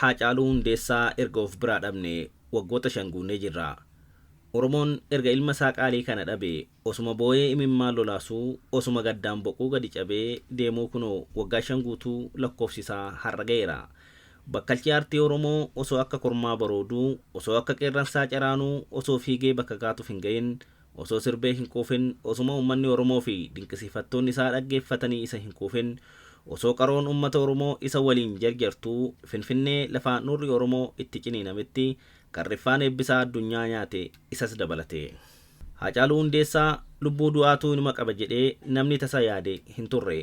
Haacaaluu Hundeessaa erga of biraa dhabne waggoota 5 guunnee jirra. Oromoon erga ilma isaa qaalii kana dhabe osuma booyee imimmaan lolaasuu, osuma gaddaan boquu gadi cabee deemuu kunoo waggaa 5 guutuu lakkoofsisaa har'a ga'eera. Bakkalchi aartii Oromoo osoo akka kormaa barooduu, osoo akka qeerransaa caraanuu, osoo fiigee bakka kaatuuf hin ga'in, osoo sirbee hin quufin, osuma uummanni Oromoo fi dinqisiifattoonni isaa dhaggeeffatanii isa hin quufin, osoo qaroon uummata Oromoo isa waliin jarjartuu Finfinnee lafa nurri Oromoo itti ciniinametti qarriffaan eebbisaa addunyaa nyaate isas dabalate. Haacaaluu Hundeessaa lubbuu du'aatuu inuma qaba jedhee namni tasa yaade hin turre.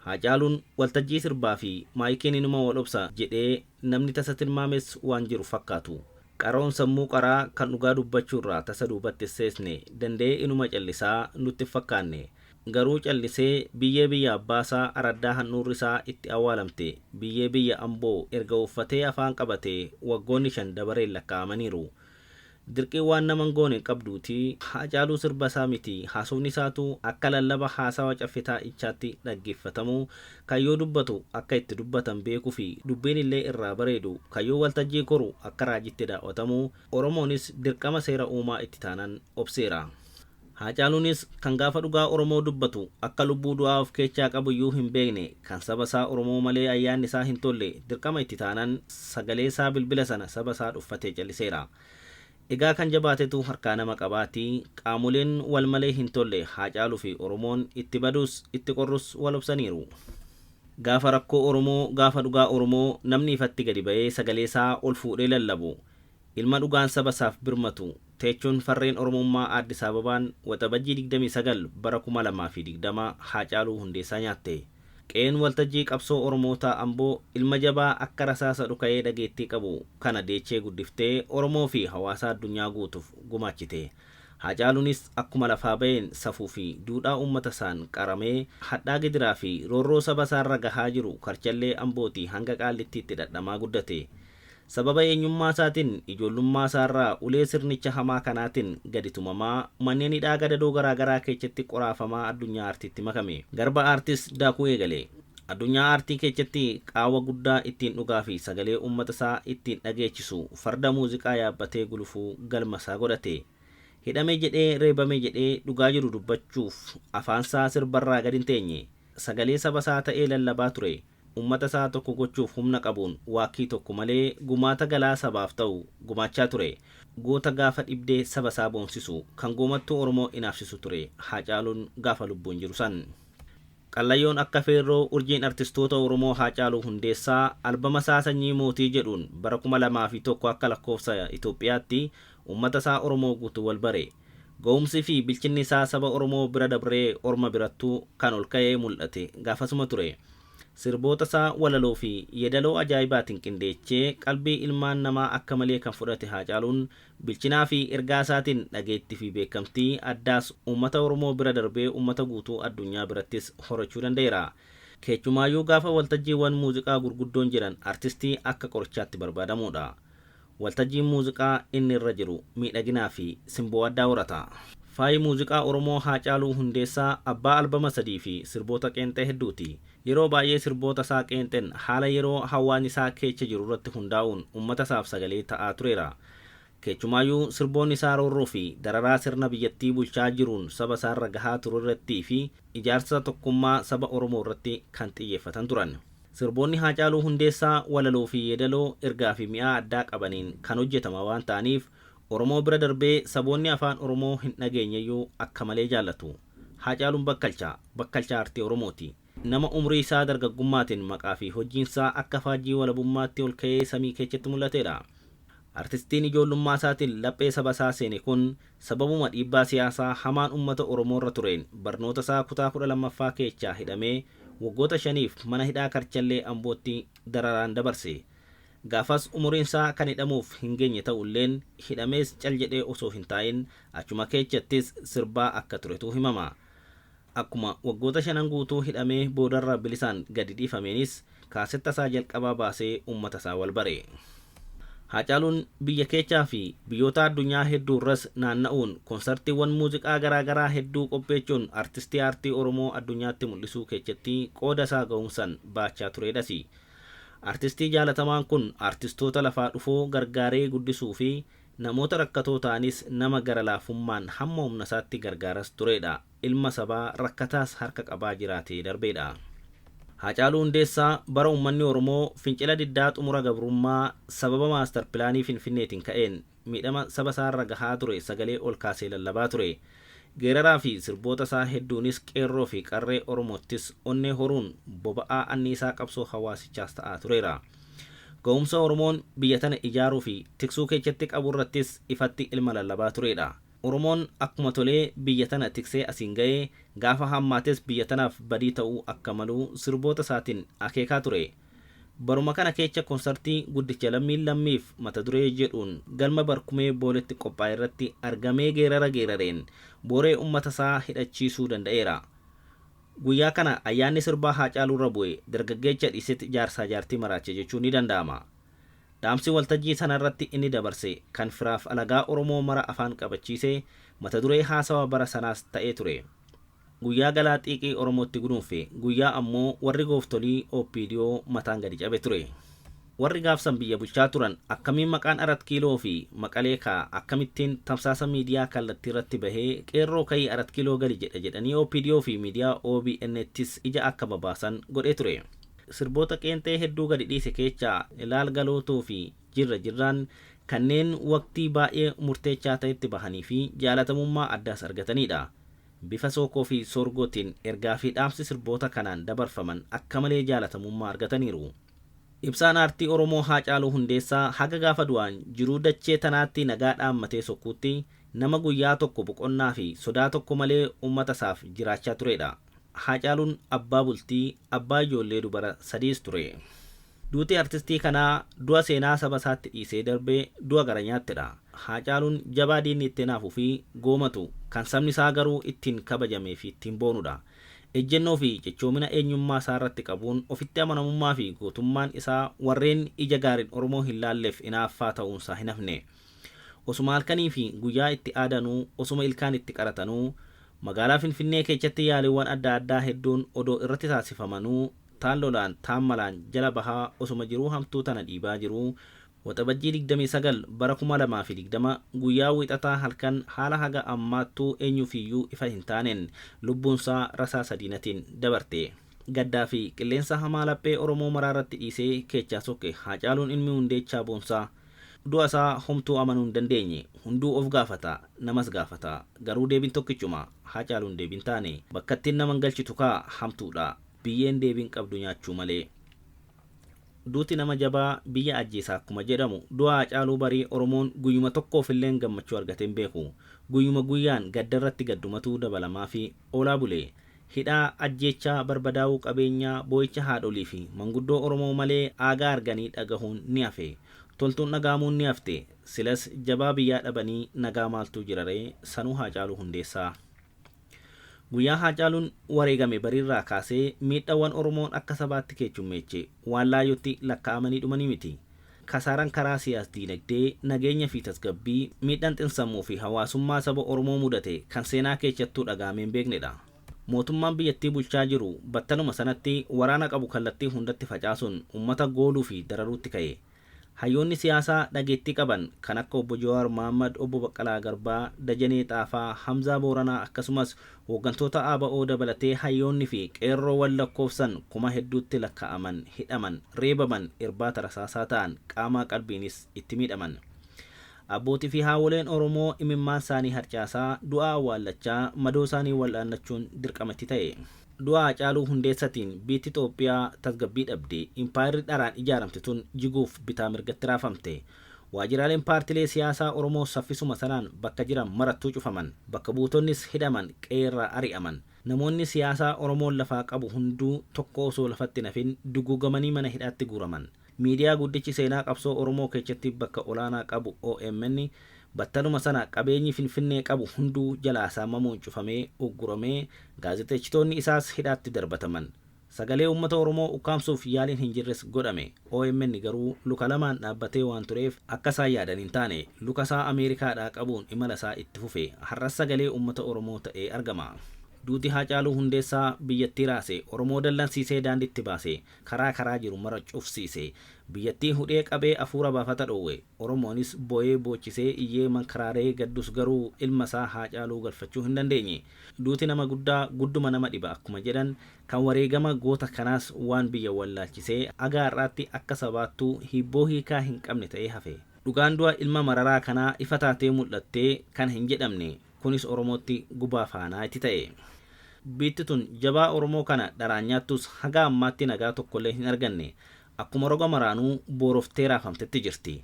Haacaaluun waltajjii sirbaa fi maayikiin inuma wal obsa jedhee namni tasa tilmaames waan jiru fakkaatu. Qaroon sammuu qaraa kan dhugaa dubbachuurraa tasa duubatti seesne danda'ee inuma callisaa nutti fakkaanne. Garuu callisee biyyee biyya abbaasaa araddaa handhuurri isaa itti awwaalamte biyyee biyya Amboo erga uffatee afaan qabatee waggoonni 5 dabareen lakkaa'amaniiru. Dirqiin waan nama hin goone qabduuti Haacaaluu sirba isaa miti haasofni isaatu akka lallaba haasawa Caffee Taa'ichaatti dhaggeeffatamu, kan yoo dubbatu akka itti dubbatan beekuu fi dubbiin illee irraa bareedu, kan yoo waltajjii koru akka raajitti daawwatamu, Oromoonis dirqama seera uumaa itti taanan obseera. Haacaaluunis kan gaafa dhugaa Oromoo dubbatu akka lubbuu du'aa of keechaa qabu iyyuu hin beekne, kan saba isaa Oromoo malee ayyaanni isaa hin tolle dirqama itti taanan sagalee isaa bilbila sana saba isaa dhuffatee calliseera. Egaa kan jabaatetu harkaa nama qabaati, qaamoleen wal malee hin tolle Haacaaluu fi Oromoon itti baduus itti qorrus wal obsaniiru. Gaafa rakkoo Oromoo, gaafa dhugaa Oromoo namni ifatti gadi ba'ee sagalee isaa ol fuudhee lallabu, ilma dhugaan saba isaaf birmatu teechuun farreen Oromummaa Addis Ababaan Waxabajjii 29 bara 2020 Haacaaluu Hundeessaa nyaatte. Qe'een waltajjii qabsoo Oromootaa Amboo ilma jabaa akka rasaasa dhuka'ee dhageettii qabu kana deechee guddiftee Oromoo fi hawaasa addunyaa guutuuf gumaachite. Haacaaluunis akkuma lafaa ba'een safuu fi duudhaa uummata isaan qaramee hadhaa gidiraa fi roorroo saba isaarra gahaa jiru Karchallee Ambootii hanga Qaallittiitti dhadhamaa guddate. Sababa eenyummaa isaatiin ijoollummaa isaarraa ulee sirnicha hamaa kanaatiin gadi tumamaa manneen hidhaa gadadoo garaagaraa keessatti qoraafamaa addunyaa aartiitti makame. Garba aartis daakuu eegale. Addunyaa aartii keessatti qaawwa guddaa ittiin dhugaa fi sagalee uummata isaa ittiin dhageechisu farda muuziqaa yaabbatee gulufuu galma isaa godhate. Hidhame jedhee reebame jedhee dhugaa jiru dubbachuuf afaansaa sirbarraa gadi hin teenye. Sagalee saba isaa ta'ee lallabaa ture. Uummata isaa tokko gochuuf humna qabuun waakkii tokko malee gumaata galaa sabaaf ta'u gumaachaa ture. Goota gaafa dhibdee saba isaa boonsisu kan goomattuu Oromoo inaafsisu ture Haacaaluun gaafa lubbuun jiru san. Qallayyoon akka feerroo urjiin artistoota Oromoo Haacaaluu Hundeessaa albama isaa Sanyii Mootii jedhuun bara 2001 akka lakkoofsa Itoophiyaatti uummata isaa Oromoo guutuu wal bare. Ga'umsi fi bilchinni isaa saba Oromoo bira dabree orma birattuu kan ol ka'ee mul'ate gaafasuma ture. Sirboota isaa walaloo fi yeedaloo ajaa'ibaatiin qindeechee qalbii ilmaan namaa akka malee kan fudhate Haacaaluun bilchinaa fi ergaa isaatiin dhageettii fi beekamtii addaas uummata Oromoo bira darbee uummata guutuu addunyaa birattis horachuu danda'eera. Keechumaayyuu gaafa waltajjiiwwan muuziqaa gurguddoon jiran artistii akka qorichaatti barbaadamuudha. Waltajjiin muuziqaa inni irra jiru miidhaginaa fi simboo addaa horata. Faayi muuziqaa Oromoo Haacaaluu Hundeessaa abbaa albama 3 fi sirboota qeenxee hedduuti. Yeroo baay'ee sirboota isaa qeenxeen haala yeroo hawaasni isaa keessa jiru irratti hundaa'uun uummata isaaf sagalee ta'aa tureera. Keechumaayyuu sirboonni isaa roorroo fi dararaa sirna biyyattii bulchaa jiruun saba isaarra gahaa ture irrattii fi ijaarsa tokkummaa saba Oromoo irratti kan xiyyeeffatan turan. Sirboonni Haacaaluu Hundeessaa walaloo fi yeedaloo ergaa fi mi'aa addaa qabaniin kan hojjetama waan ta'aniif Oromoo bira darbee saboonni afaan Oromoo hin dhageenyeyyuu akka malee jaallatu. Haacaaluun bakkalcha, bakkalcha aartii Oromooti. Nama umrii isaa dargaggummaatiin maqaa fi hojiinsaa akka faajjii walabummaatti ol ka'ee samii keessatti mul'ateedha. Artistiin ijoollummaa isaatiin laphee saba isaa seene kun sababuma dhiibbaa siyaasaa hamaan uummata Oromoo irra tureen barnoota isaa kutaa 12ffaa keechaa hidhamee waggoota 5f mana hidhaa Karchallee Ambootti dararaan dabarse. Gaafas umuriin isaa kan hidhamuuf hin geenye ta'ulleen hidhamees cal jedhee osoo hin taa'in achuma keechattis sirbaa akka turetu himama. Akkuma waggoota 5 guutuu hidhamee boodarra bilisaan gadi dhiifameenis kaasetta isaa jalqabaa baasee uummata isaa wal bare. Haacaaluun biyya keechaa fi biyyoota addunyaa hedduu irras naanna'uun konsartiiwwan muuziqaa garaagaraa hedduu qopheechuun artistii aartii Oromoo addunyaatti mul'isuu keessatti qooda isaa ga'umsaan baachaa tureedhasi. Artistii jaalatamaan kun artistoota lafaa dhufoo gargaaree guddisuu fi namoota rakkatoo ta'anis nama gara laafummaan hamma humna isaatti gargaaras turedha. Ilma sabaa rakkataas harka qabaa jiraatee darbeedha. Haacaaluu Hundeessaa bara uummanni Oromoo fincila diddaa xumura gabrummaa sababa maastar pilaanii Finfinneetiin ka'een miidhama saba isaarra gahaa ture sagalee ol kaasee lallabaa ture. Geeraraa fi sirboota isaa hedduunis qeerroo fi qarree Oromoottis onnee horuun boba'aa anniisaa qabsoo hawaasichaas ta'aa tureera. Ga'umsa Oromoon biyya tana ijaaruu fi tiksuu keessatti qabu irrattis ifatti ilma lallabaa turedha. Oromoon akkuma tolee biyya tana tiksee asiin ga'ee gaafa hammaates biyya tanaaf badii ta'uu akka malu sirboota isaatiin akeekaa ture. Baruma kana keessa konsartii guddicha lammiin lammiif mata duree jedhuun galma barkumee booletti qophaa'e irratti argamee geerara geerareen booree uummata isaa hidhachiisuu danda'eera. Guyyaa kana ayyaanni sirbaa Haacaaluu irra bu'e dargaggeessa dhiisetti jaarsaa jaartii maraache jechuun ni danda'ama. Dhaamsi waltajjii sanarratti inni dabarse kan firaaf alagaa Oromoo mara afaan qabachiise mata duree haasawa bara sanaas ta'ee ture. Guyyaa galaa xiiqii Oromootti guduunfe guyyaa ammoo warri gooftolii OPDO mataan gadi cabe ture. Warri gaafsan biyya bulchaa turan akkamiin maqaan Arat Kiiloo fi Maqalee kaa akkamittiin tamsaasa miidiyaa kallattii irratti bahee qeerroo ka'ii Arat Kiiloo gali jedha jedhanii OPDO fi miidiyaa OBN'ttis ija akka babaasan godhee ture. Sirboota qeenxee hedduu gadi dhiise keessaa ilaal galootuu fi jirra jirraan kanneen waqtii baay'ee murteechaa ta'etti bahanii fi jaalatamummaa addaas argatanidha. Bifa sookoo fi sorgootiin ergaa fi dhaamsi sirboota kanaan dabarfaman akka malee jaalatamummaa argataniiru. Ibsaan aartii Oromoo Haacaaluu Hundeessaa haga gaafa du'aan jiruu dachee tanaatti nagaa dhaammatee sokkuutti nama guyyaa tokko boqonnaa fi sodaa tokko malee uummata isaaf jiraachaa turedha. Haacaaluun abbaa bultii, abbaa ijoollee dubara sadiis ture. Duuti artistii kanaa du'a seenaa saba isaatti dhiisee darbee du'a gara nyaattedha. Haacaaluun jabaa diinni itti naafuu fi goomatu kan sabni isaa garuu ittiin kabajamee fi ittiin boonudha. Ejjennoo fi jechoomina eenyummaa isaa irratti qabuun ofitti amanamummaa fi gootummaan isaa warreen ija gaariin Oromoo hin laalleef inaaffaa ta'uunsaa hin hafne. Osuma halkanii fi guyyaa itti aadanuu, osuma ilkaan itti qaratanuu, magaalaa Finfinnee keessatti yaaliiwwan adda addaa hedduun odoo irratti taasifamanuu taan lolaan taan malaan jala bahaa osuma jiruu hamtuu tana dhiibaa jiruu Waxabajjii 29 bara 2020 guyyaa wiixataa halkan haala haga ammaattuu eenyuufiyyuu ifa hin taaneen lubbuunsaa rasaa sadiinatiin dabarte. Gaddaa fi qilleensa hamaa laphee Oromoo maraa irratti dhiisee keechaa sokke Haacaaluun ilmi Hundeechaa Boonsaa du'a isaa homtuu amanuu hin dandeenye. Hunduu of gaafata, namas gaafata. Garuu deebiin tokkichuma Haacaaluun deebiin taane bakkattiin nama hin galchitu kaa hamtuudha. Biyyeen deebiin qabdu nyaachuu malee. Duuti nama jabaa biyya ajjeesaa akkuma jedhamu du'a Haacaaluu barii Oromoon guyyuma tokkoof illee gammachuu argatee hin beeku. Guyyuma guyyaan gaddarratti gaddumatu dabalamaa fi oolaa bule. Hidhaa ajjeechaa barbadaa'uu qabeenyaa boo'icha haadholii fi manguddoo Oromoo malee aagaa arganii dhagahuun ni hafe. Toltuun dhagaamuun ni hafte. Silas jabaa biyyaa dhabanii nagaa maaltu jiraree sanuu Haacaaluu Hundeessaa. Guyyaa Haacaaluun wareegame bariirraa kaasee miidhawwan Oromoon akka sabaatti keessummeeche waan laayyootti lakkaa'amanii dhumanii miti. Kasaaraan karaa siyaas diinagdee, nageenya fi tasgabbii, miidhaan xinsammuu fi hawaasummaa saba Oromoo mudate kan seenaa keessattuu dhagaamee hin beeknedha. Mootummaan biyyattii bulchaa jiru battaluma sanatti waraana qabu kallattii hundatti facaasuun uummata gooluu fi dararuutti ka'e. Hayyoonni siyaasaa dhageettii qaban kan akka obbo Jawaar Mohammad, obbo Baqqalaa Garbaa, Dajanee Xaafaa, Hamzaa Booranaa akkasumas hooggantoota ABO dabalatee hayyoonni fi qeerroowwan lakkoofsan kuma hedduutti lakkaa'aman hidhaman, reebaman, irbaata rasaasaa ta'an qaamaa qalbiinis itti miidhaman. Abbootii fi haawwoleen Oromoo imimmaan isaanii harcaasaa, du'a awwaallachaa, madoo isaanii wal'aannachuun dirqamatti ta'e. Du'a Haacaaluu Hundeessatiin biyyi Itoophiyaa tasgabbii dhabde, impaayirri dharaan ijaaramte tun jiguuf bitaa mirgatti raafamte. Waajjiraaleen paartilee siyaasaa Oromoo saffisuma sanaan bakka jiran marattuu cufaman, bakka buutonnis hidhaman, qeerraa ari'aman. Namoonni siyaasaa Oromoon lafaa qabu hunduu tokko osoo lafatti nafin duguugamanii mana hidhaatti guuraman. Miidiyaa guddichi seenaa qabsoo Oromoo keessatti bakka olaanaa qabu OMN battaluma sana qabeenyi Finfinnee qabu hunduu jalaa saamamuun cufamee ugguramee gaazexeessitoonni isaas hidhaatti darbataman. Sagalee uummata Oromoo ukkaamsuuf yaaliin hin jirres godhame. OMN garuu luka lamaan dhaabbatee waan tureef akka isaan yaadan hin taane luka isaa Ameerikaadhaa qabuun imala isaa itti fufe. Har'as sagalee uummata Oromoo ta'ee argama. Duuti Haacaaluu Hundeessaa biyyattii raase, Oromoo dallansiisee daandiitti baase, karaa karaa jiru mara cufsiise. Biyyattii hudhee qabee afuura baafata dhoowwe. Oromoonis boo'ee boochisee iyyee mankaraaree gaddus garuu ilma isaa Haacaaluu galfachuu hin dandeenye. Duuti nama guddaa gudduma nama dhiba akkuma jedhan kan wareegama goota kanaas waan biyya wallaalchisee haga har'aatti akka sabaattuu hibboo hiikaa hin qabne ta'ee hafe. Dhugaan du'a ilma mararaa kanaa ifa taatee mul'attee kan hin jedhamne kunis Oromootti gubaa faanaa itti ta'e. Biitti tun jabaa Oromoo kana dharaan nyaattus haga ammaatti nagaa tokkollee hin arganne. Akkuma roga maraanuu booroftee raafamtetti jirti.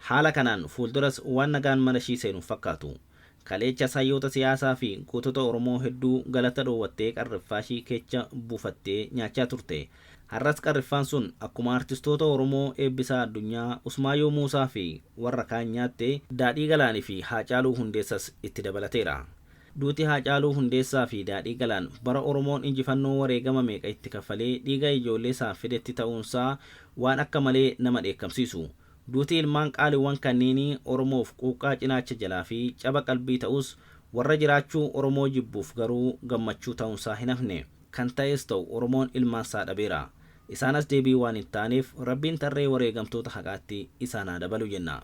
Haala kanaan fuulduras waan nagaan mana ishii seenu hin fakkaatu. Kaleecha hayyoota siyaasaa fi gootota Oromoo hedduu galata dhoowwattee qarriffaashii keecha buufattee nyaachaa turte. Har'as qarriffaan sun akkuma artistoota Oromoo Eebbisaa Addunyaa, Usmaayyoo Muusaa fi warra kaan nyaatte Daadhii Galaanii fi Haacaaluu Hundeessas itti dabalateera. Duuti Haacaaluu Hundeessaa fi Daadhii Galaan bara Oromoon injifannoo wareegama meeqa itti kaffalee dhiiga ijoollee isaaf fidetti ta'uunsaa waan akka malee nama dheekkamsiisu. Duuti ilmaan qaaliiwwan kanneenii Oromoof quuqqaa cinaacha jalaa fi caba qalbii ta'us warra jiraachuu Oromoo jibbuuf garuu gammachuu ta'uunsaa hin hafne. Kan ta'es ta'u Oromoon ilmaansaa dhabeera. Isaan as deebii waan hin taaneef Rabbiin tarree wareegamtoota haqaatti isaan haa dabalu jenna.